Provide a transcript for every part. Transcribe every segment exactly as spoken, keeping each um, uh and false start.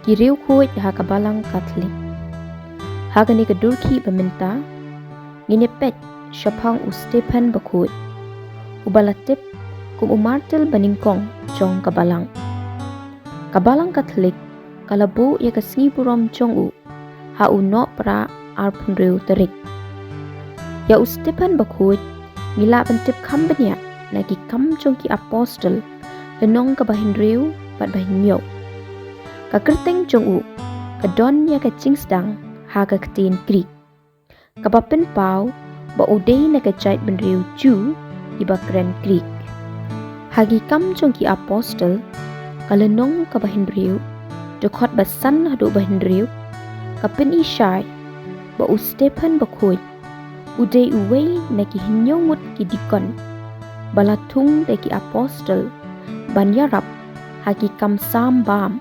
Ki riewkhuid ha ka Balang Katholik. Ha kane ka durkhih ba mynta, ngin ïa peit shaphang u Stephen Bakhuid, uba la tip kum u martir banyngkong jong ka Balang. Ka Balang Katholik ka la buh ïa ka sngi burom jong u ha u Nohprah arphew hynriew tarik. Ïa u Stephen Bakhuid ngi lah ban tip kham bniah na Ki Kam jong ki Apostol, lynnong kaba hynriew bad ba hynñiew. Ka kyrteng jong u ka don ïa ka jingsdang ha ka ktien Greek, kaba pynpaw ba u dei na ka jaitbynriew Jiw kiba kren Greek. Ha Ki Kam jong ki Apostol, ka lynnong kaba hynriew, dkhot ba san haduh ba hynriew, ka pyni shai ba u Stephen Bakhuid u dei uwei na ki hynñiew ngut ki dikon ba la thung da ki Apostol ban ïarap ha ki kam sam bam,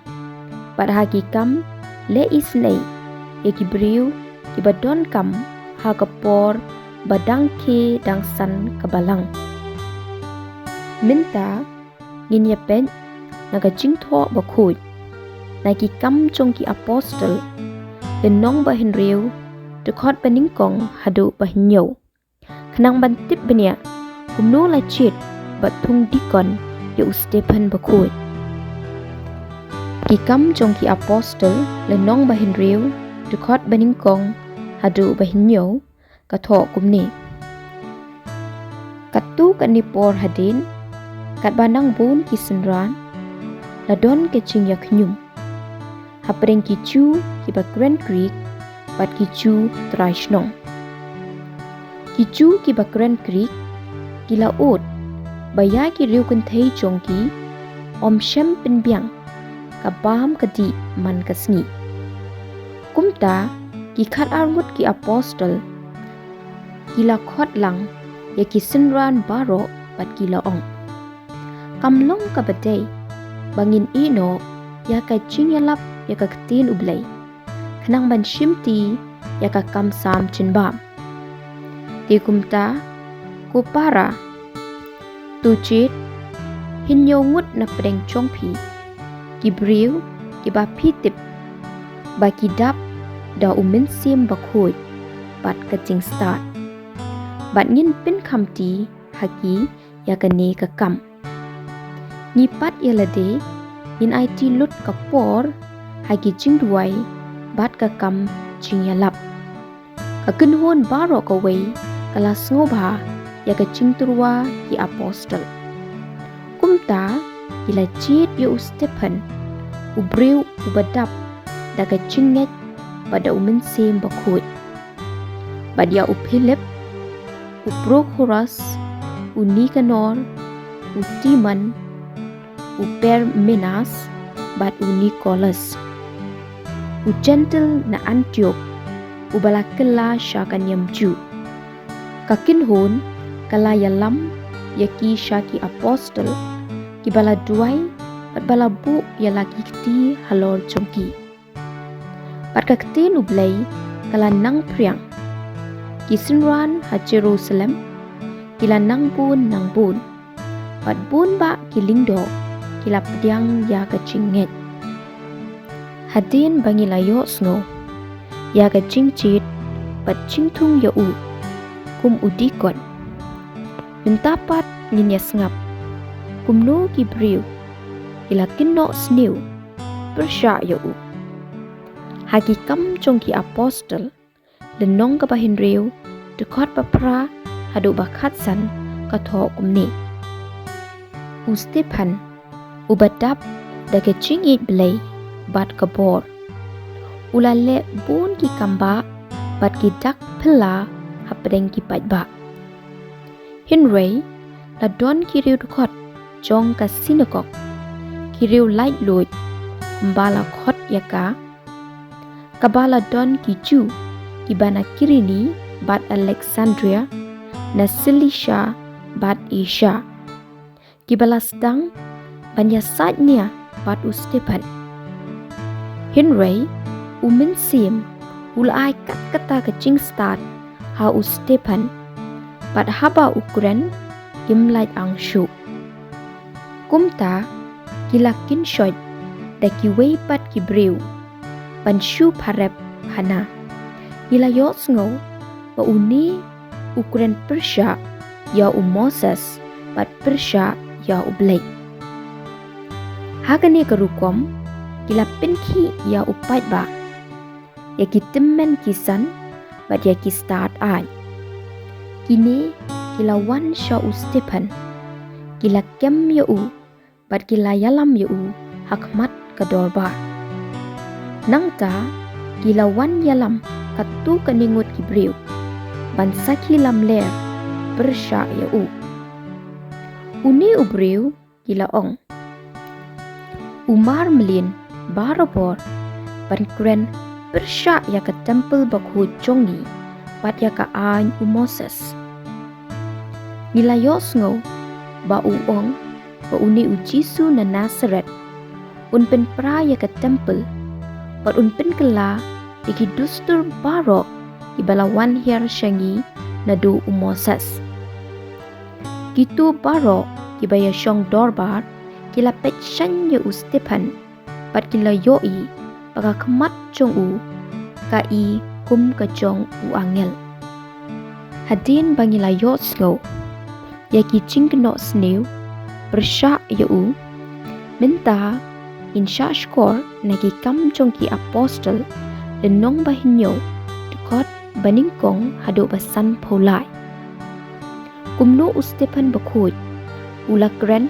bad ha ki kam leh isynei ïa ki briew kiba donkam ha ka por ba dang khie dang san ka Balang. Mynta ngin ïa peit na ka jingthoh bakhuid na Ki Kam jong ki Apostol, lynnong ba hynriew, dkhot banyngkong haduh ba hynñiew, khnang ban tip bniah kumno la jied bad thung dikon ïa u Stephen Bakhuid. Ki Kam jong ki Apostol, lynnong ba hynriew, dkhot banyngkong haduh ba hynñiew, ka thoh kumne: Katto katne por hadien, katba nang bun ki synran, la don ka jingïakhñium hapdeng ki Jiw kiba kren Greek bad ki Jiw trai shnong. Ki Jiw kiba kren Greek ki la ud ba ïa ki riewkynthei jong ki ym shym pynbiang ka bam ka dih man ka sngi. Kumta ki khatar ngut ki Apostol ki la khot lang ïa ki synran baroh bad ki la ong: Kam long kaba dei ba ngin ïeh noh ïa ka jingïalap ïa ka ktien U Blei, khnang ban shimti ïa ka kam sam jingbam. Te kumta, ko para, to jied hynñiew ngut na pdeng jong phi, ki briew kiba phi tip ba ki dap da U Mynsiem Bakhuid bad ka jingstad, bad ngin pynkhamti ha ki ïa kane ka kam. Ngi pat ïa lade ngin aiti lut ka por ha ki jingduwai bad ka kam jingïalap. Ka kynhun baroh kawei ka la sngewbha ïa ka jingtyrwa ki Apostol. Kumta ki la jied ïa u Stephen, u briew uba dap da ka jingngeit bad da U Mynsiem Bakhuid, bad ïa u Philip, u Prokhorus, u Nikanor, u Timon, u Parmenas, bad u Nicholas, u jentil na Antiok, uba la kylla sha ka niam Jiw. Ka kynhun ka la ïalam ïa ki sha ki Apostol, kiba la duwai bad ba la buh ïa la ki kti halor jong ki. Bad ka ktien U Blei ka la nang phriang. Ki synran ha Jerusalem ki la nang bun nang bun, bad bun bah ki lyngdoh ki la pdiang ïa ka jingngeit. Hadien ba ngi la ïohsngew ïa ka jingjied bad jingthung ïa u kum u dikon, mynta pat ngin ïa sngap kumno ki briew ki la kynnoh sniew pyrshah ïa u. Ha Ki Kam jong ki Apostol, lynnong kaba hynriew, dkhot ba phra haduh ba khatsan, ka thoh kumne: U Stephen, uba dap da ka jingïeit Blei bad ka bor, u la leh bun ki kambah bad ki dak phylla hapdeng ki paidbah. Hynrei la don ki riewdkhot jong ka synagog, ki riewlaitluid, kumba la khot ïa ka, kaba la don ki Jiw kiba na Kirene bad Alexandria, na Silisia bad Asia, kiba la sdang ban ïasaid nia bad u Stephen. Hynrei u Mynsiem u la ai katkata ka jingstad ha u Stephen, bad haba u kren, kim lait ang shuh. Kumta ki la kynshoit da kiwei pat ki briew ban shu pharep ha na. Ngi la ïohsngew ba une u kren pyrshah ïa u Moses bad pyrshah ïa U Blei. Ha kane ka rukom ki la pynkhih ïa u paidbah, ïa ki tymmen ki san bad ïa ki stad aiñ. Kine ki la wan sha u Stephen, ki la kem ïa u bad ki la ïalam ïa u ha khmat ka dorbar. Nangta ki la wan ïalam katto katne ngut ki briew ban sakhi lamler pyrshah ïa u. Une u briew, ki la ong, u marmlien barabor ban kren pyrshah ïa ka templ bakhuid jong ngi bad ïa ka aiñ u Moses. Ngi la ïohsngew ba u ong ba une u Jisu na Nasaret un pynpra ïa ka templ bad un pynkylla ïa ki dustur baroh kiba la wan hiar sha ngi naduh u Moses. Kito baroh kiba ïashong dorbar ki la peit shaiñ ïa u Stephen bad ki la ïohi ba ka khmat jong u ka i kum ka jong u angel. Hadien ba ngi la ïohsngew ïa ki jingkynnoh sniew pyrshah ïa u, mynta ngin shah shkor na Ki Kam jong ki Apostol, lynnong ba hynñiew, dkhot ba nyngkong haduh ba sanphew lai. Kumno u Stephen bakhuid u la kren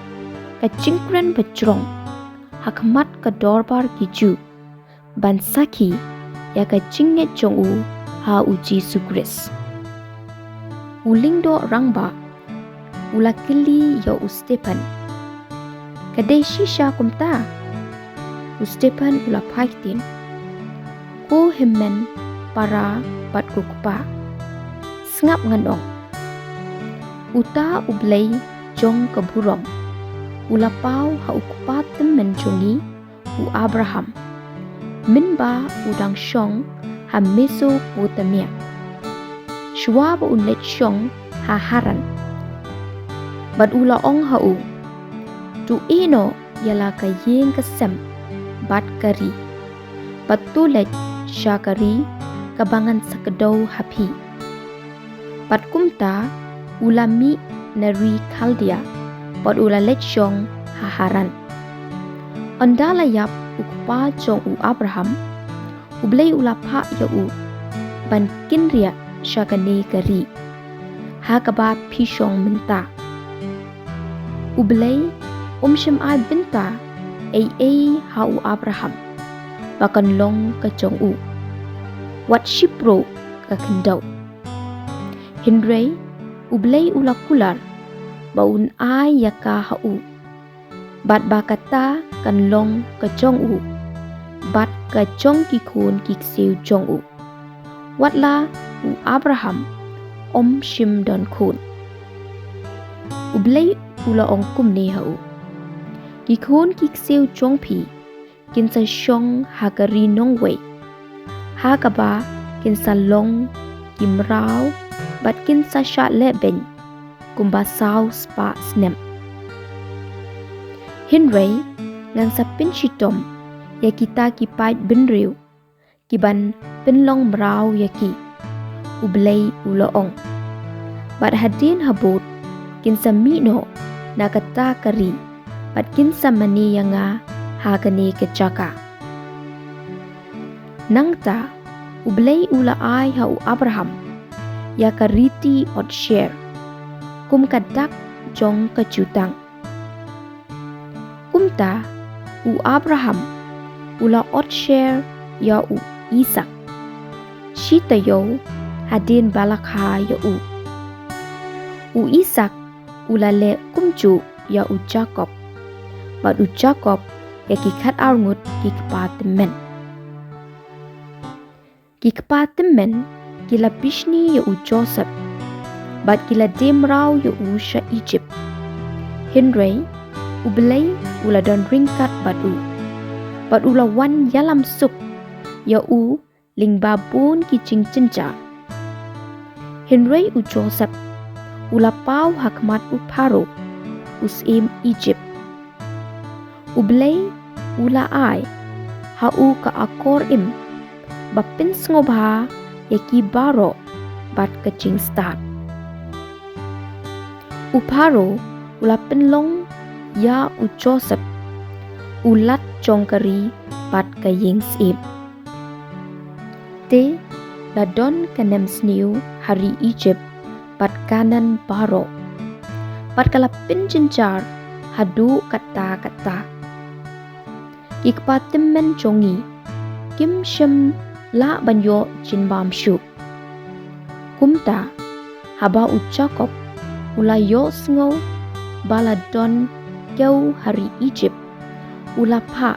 ka jingkren bajrong ha khmat ka dorbar ki Jiw ban sakhi ïa ka jingngeit jong u ha u Jisu Khrist. U lyngdoh rangbah u la kylli ïa u Stephen, ka dei shisha kumta? U Stephen u la phai ktien, ko hynmen para bad ko kpa, sngap ngan ong. Uta U Blei jong ka burom u la paw ha u kpa tymmen jong ngi u Abraham, mynba u dang shong ha Mesopotamia, shuwa ba un leit shong ha Haran. Bad u la ong ha u, to ïehnoh ïa la ka ïing ka sem bad ka ri, bad to leit sha ka ri kaba ngan sa kdew ha phi. Bad kumta u la mih na ri Khaldea bad u la leit shong ha Haran. Ynda la ïap u kpa jong u Abraham, U Blei u la phah ïa u ban kynriah sha kane ka ri ha kaba phi shong mynta. U Blei um shym ai bynta ei ei ha u Abraham ba kan long ka jong u, wat shipruh ka khyndew. Hynrei U Blei u la kular ba un ai ïa ka ha u, bad ba kata kan long ka jong u bad ka jong ki khun ki ksiew jong u, wat la u Abraham um shym don khun. U Blei u la ong kumne ha u, ki khun ki ksiew jong phi kin sa shong ha ka ri nongwei, ha kaba kin sa long ki mraw bad kin sa shah lehbeiñ kumba saw spah snem. Hynrei ngan sa pynshitom ïa kita ki paid bynriew ki ban pynlong mraw ïa ki, U Blei u la ong. Bad hadien habud kin sa mih noh na kata ka ri bad kin sa mane ïa nga ha kane ka jaka. Nangta U Blei u la ai ha u Abraham ïa ka riti Otsher kum ka dak jong ka jutang. Kumta u Abraham u la Otsher ïa u Isaak, shi taïew hadien ba la kha ïa u. U Isaak u la leh kumjuh ïa u Jakob, bad u Jakob ïa ki khatar ngut ki kpa tymmen. Ki kpa tymmen ki la bishni ïa u Joseph bad ki la die mraw ïa u sha Egypt. Hynrei U Blei u la don ryngkat bad u, bad u la wan ïalam suk ïa u lyngba bun ki jingjynjar. Hynrei u Joseph u la paw ha khmat u Pharaoh, u syiem Egypt. U Blei u la ai ha u ka akor im ba pynsngewbha ïa ki baroh bad ka jingstad. U Pharaoh u la pynlong ïa u Joseph u lat jong ka ri bad ka ïing syiem. Te la don ka nemsniew ha ri Egypt bad Kanaan baroh, bad ka la pynjynjar haduh katta katta. Ki kpa tymmen jong ngi kim shym lah ban ïoh jingbam shuh. Kumta, haba u Jakob u la ïohsngew ba la don kew ha ri Egypt, u la phah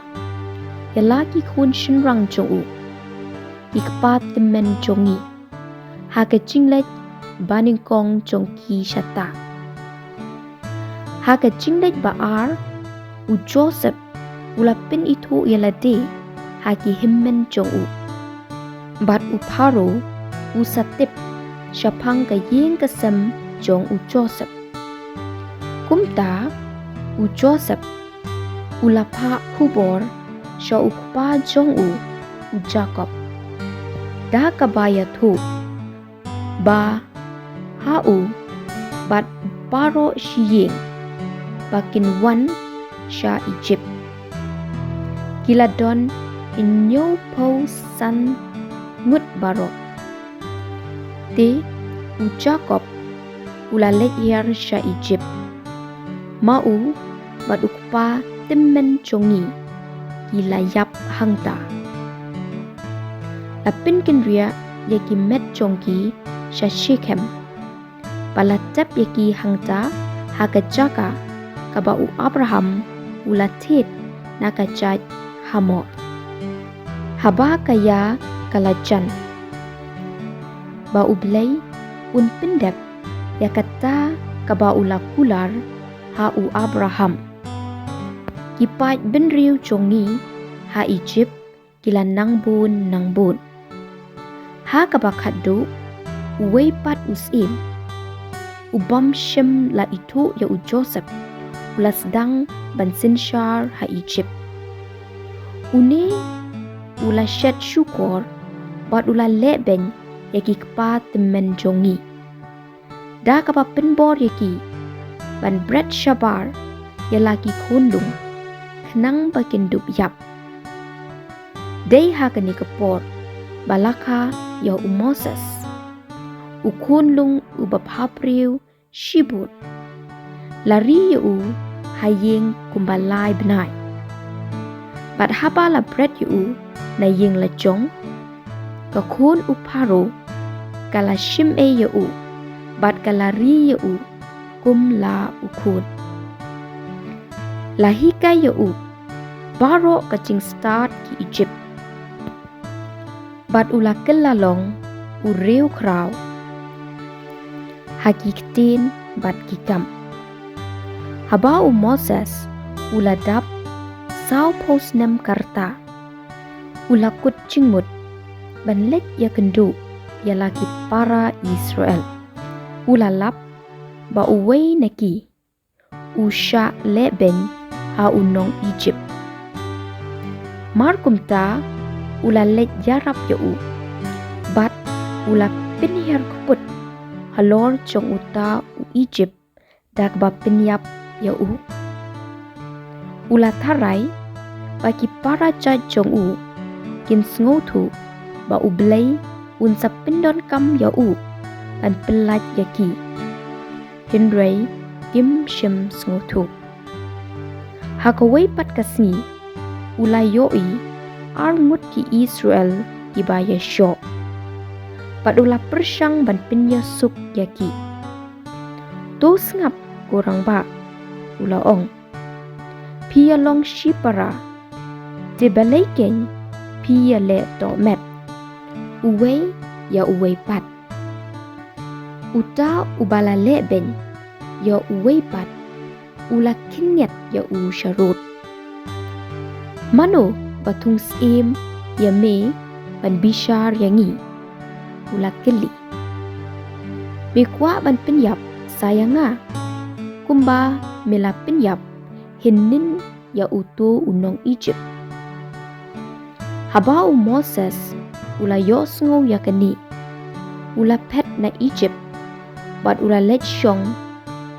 ïa la ki khun shynrang jong u, ki kpa tymmen jong ngi, ha ka jingleit banyngkong jong ki shata. Ha ka jingleit ba ar, u Joseph u la pynithuh ïa lade ha ki hynmen jong u, bad u Pharaoh u sa tip shaphang ka ïing ka sem jong u Joseph. Kumta, u Joseph u la phah khubor sha u kpa jong u, u Jakob, da kaba ïathuh ba ha u bad baroh shi ïing ba kin wan sha Egypt, ki la don hynñiewphew san ngut baroh. Te u Jakob u la leit hiar sha Egypt, ma u bad u kpa tymmen jong ngi ki la ïap hangta. La pynkynriah ïa ki met jong ki sha Shekhem, ba la tep ïa ki hangta ha ka jaka kaba u Abraham u la thied na ka jaid Hamor, haba ka ïa ka la jan, ba U Blei un pyndep ïa kata kaba u la kular ha u Abraham. Ki paid bynriew jong ngi ha Egypt ki la nang bun nang bun. Ha kaba khatduh, uwei pat u syiem u bym shym la ithuh ïa u Joseph u la sdang ban synshar ha Egypt. Une u la shet shukor bad u la lehbeiñ ïa ki kpa tymmen jong ngi, da kaba pynbor ïa ki ban bret shabar ïa la ki khunlung, khnang ba kin dup ïap. Dei ha kane ka por ba la kha ïa u Moses, u khunlung uba bhabriew shibun. La ri ïa u ha ïing kumba lai bnai. Bad haba la bret ïa u na ïing la jong, ka khun u Pharaoh ka la shim ei ïa u bad ka la ri ïa u kum la u khun. La hikai ïa u baroh ka jingstad ki Egypt, bad u la kylla long u riewkhraw ha ki ktien bad ki kam. Haba u Moses u la dap sawphew snem ka rta, u la kut jingmut ban leit ïakynduh ïa la ki para Israel. U la lap ba uwei na ki u shah lehbeiñ ha u nong Egypt. Mar kumta u la leit ïarap ïa u, bad u la pynhiar kput halor jong uta u Egypt da kaba pynïap ïa u. U la tharai ba ki para jait jong u kin sngewthuh ba U Blei un sa pyndonkam ïa u ban pyllait ïa ki. Hynrei kim shym sngewthuh. Ha kawei pat ka sngi u la ïohi ar ngut ki Israel kiba ïashoh, bad u la pyrshang ban pynïasuk ïa ki. To sngap, ko rangbah, u la ong. Phi ïalong shipara, te balei keiñ phi ïaleh tohmet uwei ïa uwei pat? Uta uba la lehbeiñ ïa uwei pat u la khynñiat ïa u sharud. Mano ba thung syiem ïa me ban bishar ïa ngi? U la kylli. Me kwah ban pynïap sa ïa nga kumba me la pynïap hynnin ïa uto u nong Ijipt. Haba u Moses u la ïohsngew ïa kane, u la phet na Ijipt bad u la leit shong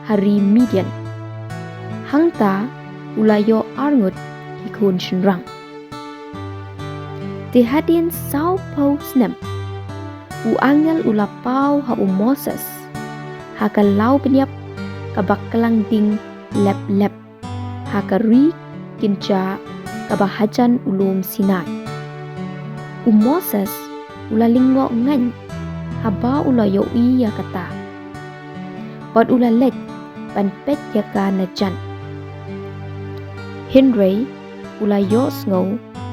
ha ri Midian. Hangta u la ïoh arngut ki khun shynrang. Te hadien sawphew snem, u angel u la paw ha u Moses ha ka lawbniap kaba klang ding lep lep, ha ka ri kynjah kaba hajan u lum Sinai. U Moses u la lyngngoh ngaiñ haba u la ïohi ïa kata, bad u la leit ban peit ïa ka najan. Hynrei u la ïohsngew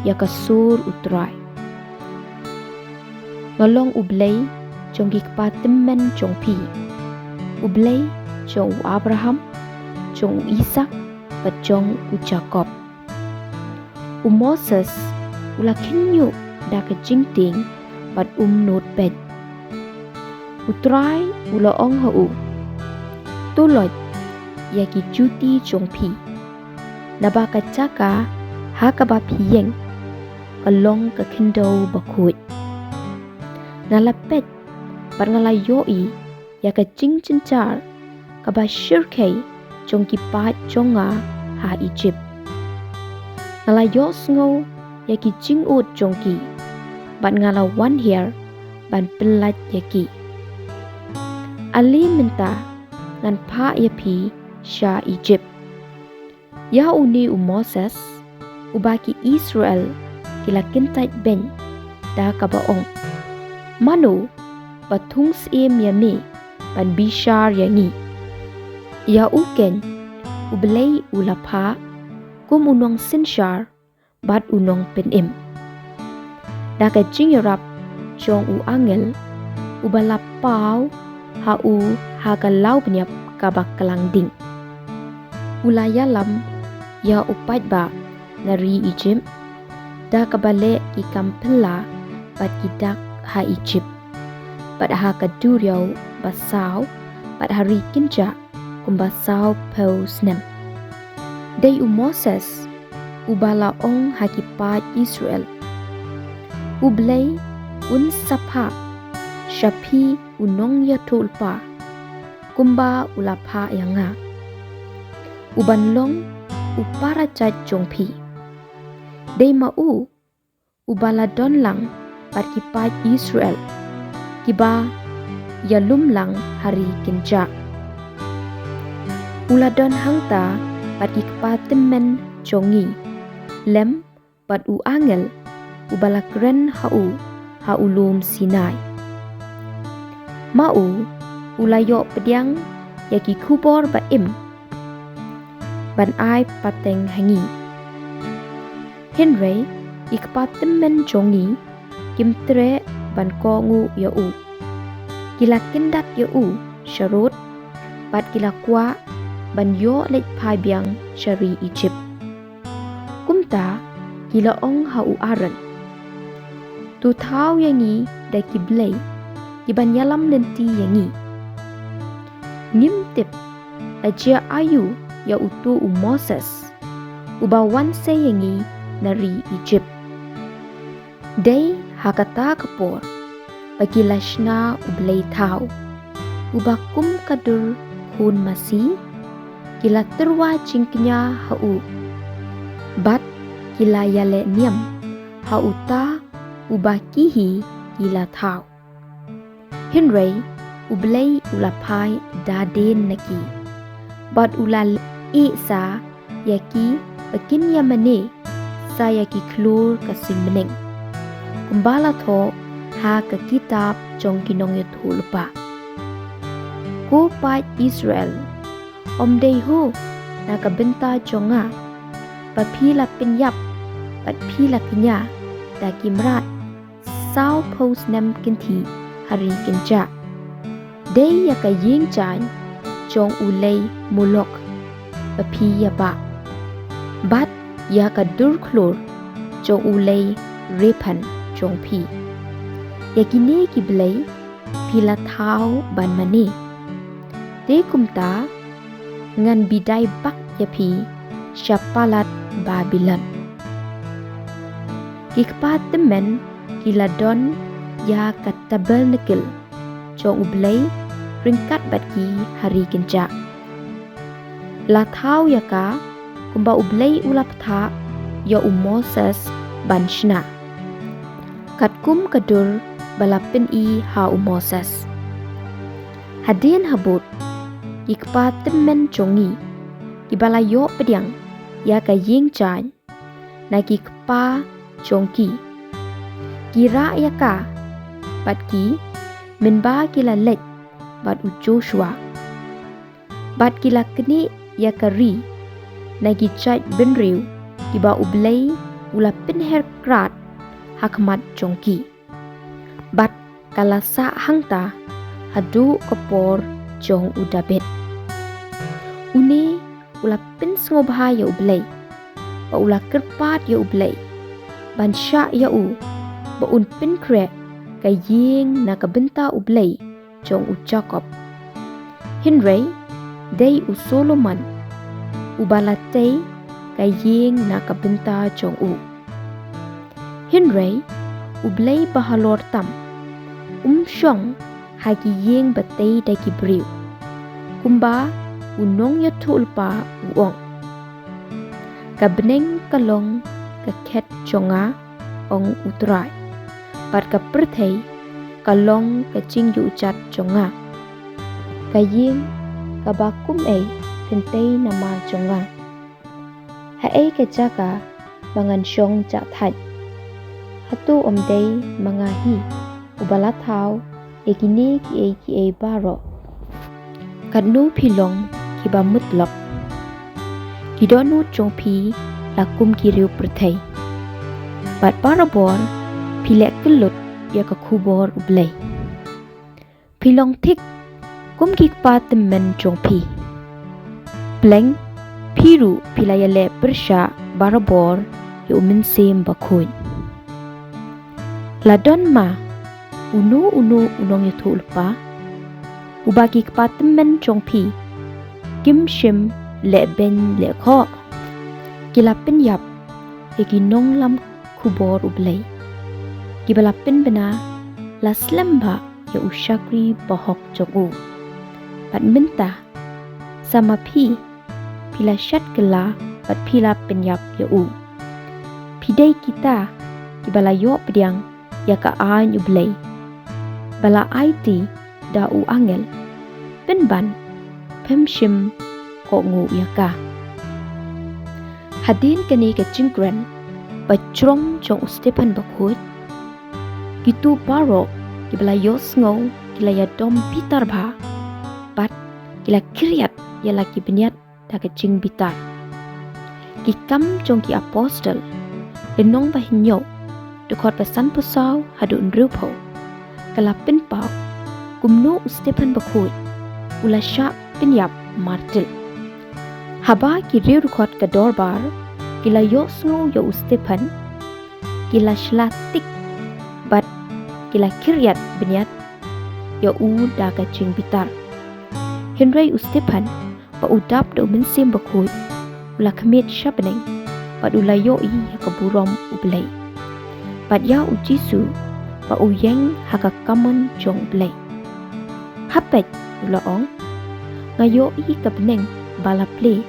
ïa ka sur U Trai: Nga long U Blei jong ki kpa tymmen jong phi, U Blei jong u Abraham, jong u Isaak bad jong u Jakob. U Moses u la khynñiuh da ka jingtieng bad um nud peit. U Trai u la ong ha u: To loit ïa ki juti jong phi, naba ka jaka ha kaba phi ïeng ka long ka khyndew bakhuid. Nga la peit bad nga la ïohi ïa ka jingjynjar kaba shyrkhei jong ki paid jong nga ha Ijipt. Nga la ïohsngew ïa ki jingud jong ki bad nga la wan hiar ban pyllait ïa ki. Ale mynta ngan phah ïa phi sha Ijipt. Ïa une u Moses uba ki Israel ki la kyntait beiñ da kaba ong: Mano ba thung syiem ïa me ban bishar ïa ngi? Ïa u keiñ U Blei u la phah kum u nongsynshar bad u nongpynim. Da ka jingïarap jong u angel uba la paw ha u ha ka lawbniap kaba klang ding, u la ïalam ïa u paidbah na ri Ijipt da kaba leh ki kam phylla bad ki dak ha Ijipt, bad ha ka duriaw basaw, bad ha ri kynjah kumba sawphew snem. Dei u Moses uba la ong ha ki paid Israel: U Blei un sa phah sha phi u nongïathuhlypa kumba u la phah ïa nga, u ban long u parajait jong phi. Dei ma u uba la don lang bad ki paid Israel kiba ïalum lang ha ri kynjah. U la don hangta bad ki kpa tymmen jong ngi, lem bad u angel uba la kren ha u ha u lum Sinai. Ma u u la ïoh pdiang ïa ki khubor ba im ban ai pateng ha ngi. Hynrei ki kpa tymmen jong ngi kim treh ban kohnguh ïa u. Ki la kyndap ïa u sharud bad ki la kwah ban ïoh leit phai biang sha ri Ijipt. Kumta ki la ong ha u Aaron: To thaw ïa ngi da ki blei kiban ïalam lynti ïa ngi. Ngim tip la jia aïu ïa uto u Moses uba wan sei ïa ngi na ri Ijipt. Dei ha kata ka por ba ki la shna u blei thaw uba kum ka dur khun masi, ki la tyrwa jingkñia ha u, bad ki la ïaleh niam ha uta uba ki hi ki la thaw. Hynrei U Blei u la phai da dien na ki, bad u la ïeh sa ïa ki ba kin ïa mane sa ïa ki khlur ka suiñ bneng, kumba la thoh ha ka kitab jong ki nongïathuhlypa. Ko paid Israel, ym dei ho na ka bynta jong nga ba phi la pynïap bad phi la kñia da ki mrad sawphew snem kynthih ha ri kynjah? Dei ïa ka ïing jaiñ jong u lei Molok ba phi ïa bah, bad ïa ka dur khlur jong u lei Rephan jong phi. Ïa kine ki blei phi la thaw ban mane. Te kumta ngan bidai bak ïa phi sha palat Babilon. Ki kpa tymmen ki la don ïa ka tabernacle jong U Blei ryngkat bad ki ha ri kynjah. La thaw ïa ka kumba U Blei u la bthah ïa u Moses ban shna, katkum ka dur ba la pyni ha u Moses. Hadien habud, ki kpa tymmen jong ngi kiba la ïoh pdiang ïa ka ïing jaiñ na ki kpa jong ki, ki rah ïa ka bad ki mynba ki la leit bad u Joshua, bad ki la knieh ïa ka ri na ki jait bynriew kiba U Blei u la pynher krad ha khmat jong ki, bad ka la sah hangta haduh ka por jong u Dabid. Une u la pynsngewbha ïa U Blei, ba u la kyrpad ïa U Blei ban shah ïa u ba un pynkhreh ka ïing na ka bynta U Blei jong u Jakob. Hynrei dei u Solomon uba la tei ka ïing na ka bynta jong u. Hynrei U Blei ba halor tam um shong ha ki ïing ba tei da ki briew, kumba u nongïathuhlypa u ong. Ka bneng ka long ka khet jong nga, ong U Trai, bad ka pyrthei ka long ka jingïuhjat jong nga, ka ïing kaba kum ei phin tei namar jong nga. Haei ka jaka ba ngan shong jah thait? Hato ym dei ma nga hi uba la thaw ïa kine kiei kiei baroh? Katno phi long kiba mutlop! Ki dohnud jong phi la kum ki riew pyrthei, bad barabor phi leh kyllut ïa ka khubor U Blei. Phi long thik kum ki kpa tymmen jong phi. Pleng, phi ruh phi la ïaleh pyrshah barabor ïa U Mynsiem Bakhuid. La don ma uno uno u nongïathuhlypa uba ki kpa tymmen jong phi kim shym leh beiñ leh khoh? Ki la pynïap ïa ki nonglam khubor U Blei, kiba la pynbna la slem bha ïa u shakri bahok jong u. Bad mynta, sa ma phi, phi la shad kylla bad phi la pynïap ïa u. Phi dei kita kiba la ïoh pdiang ïa ka aiñ U Blei ba la aiti da u angel, pynban phim shym kohnguh ïa ka. Hadien kane ka jingkren ba jrong jong u Stephen Bakhuid, kito baroh kiba la ïohsngew ki la ïadom bitar bha, bad ki la khriat ïa la ki bniat da ka jingbitar. Ki Kam jong ki Apostol, lynnong ba hynñiew, dkhot ba sanphew saw haduh hynriewphew, ka la pynpaw kumno u Stephen Bakhuid u la shah pynïap martir. Haba ki riewdkhot ka dorbar ki la ïohsngew ïa u Stephen, ki la shlur tik bad ki la khriat bniat ïa u da ka jingbitar. Hynrei u Stephen, ba u dap da u Mynsiem Bakhuid, u la khmied sha bneng bad u la ïohi ïa ka burom U Blei, bad ïa U Jisu ba u ïeng ha ka kamon jong U Blei. Ha peit, u la ong, nga ïohi ka bneng ba la plie,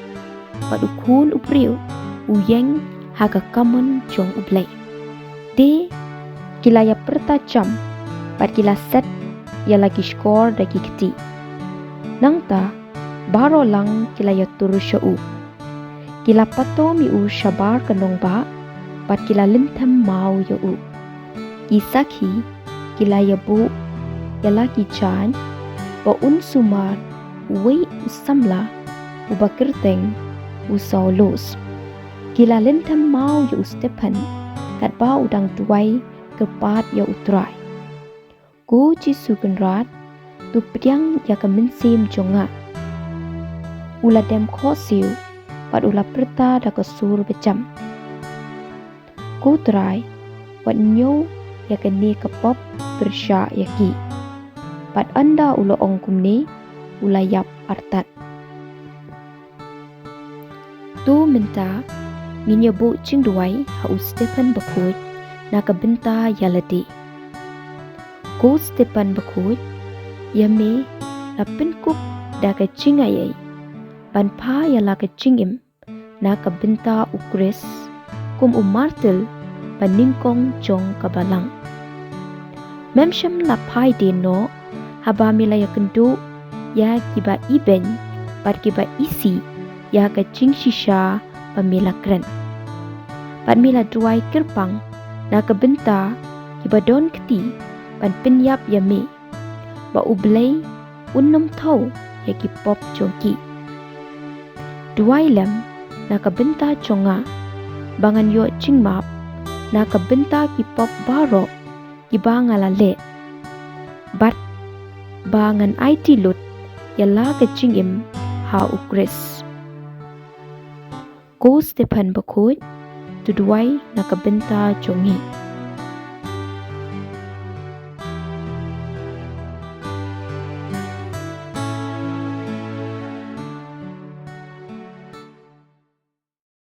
bad U Khun u briew u ïeng ha ka kamon jong U Blei. Te ki la ïapyrta jam bad ki la set ïa la ki shkor da ki kti. Nangta baroh lang ki la ïatur sha u. Ki la patom ïa u shabar ka nongbah bad ki la lynthem maw ïa u. Ki sakhi ki la ïabuh ïa la ki jaiñ ba un sumar uwei u samla uba kyrteng u Saulus. Ki la lynthem maw ïa u Stephen katba u dang duwai kyrpad ïa U Trai. Ko Jisu Kynrad, to pdiang ïa ka mynsiem jong nga. U la dem khohsiew bad u la pyrta da ka sur bajam, Ko Trai, wat ñiew ïa kane ka pop pyrshah ïa ki. Bad ynda u la ong kumne, u la ïap artat. To mynta, Ngin ïa buh jingduwai ha u Stephan Bakhuid na ka bynta ïa lade. Ko Stephan Bakhuid, ïa me la pynkup da ka jingaiei ban phah ïa la ka jingim na ka bynta u Khrist kum u martir ba nyngkong jong ka Balang. Mem shym la phai dien noh haba me la ïakynduh ïa kiba ibeiñ bad kiba isih ïa ka jingshisha ba me la kren. Bad me la duwai kyrpang na ka bynta kiba don kti ban pynïap ïa me, ba U Blei un nym thew ïa ki pop jong ki. Duwai lem na ka bynta jong nga ba ngan ïoh jingmap na ka bynta ki pop baroh kiba nga la leh, bad ba ngan aiti lut ïa la ka jingim ha u Khrist. Ko Stephan Bakhuid, to duwai na ka bynta jong ngi.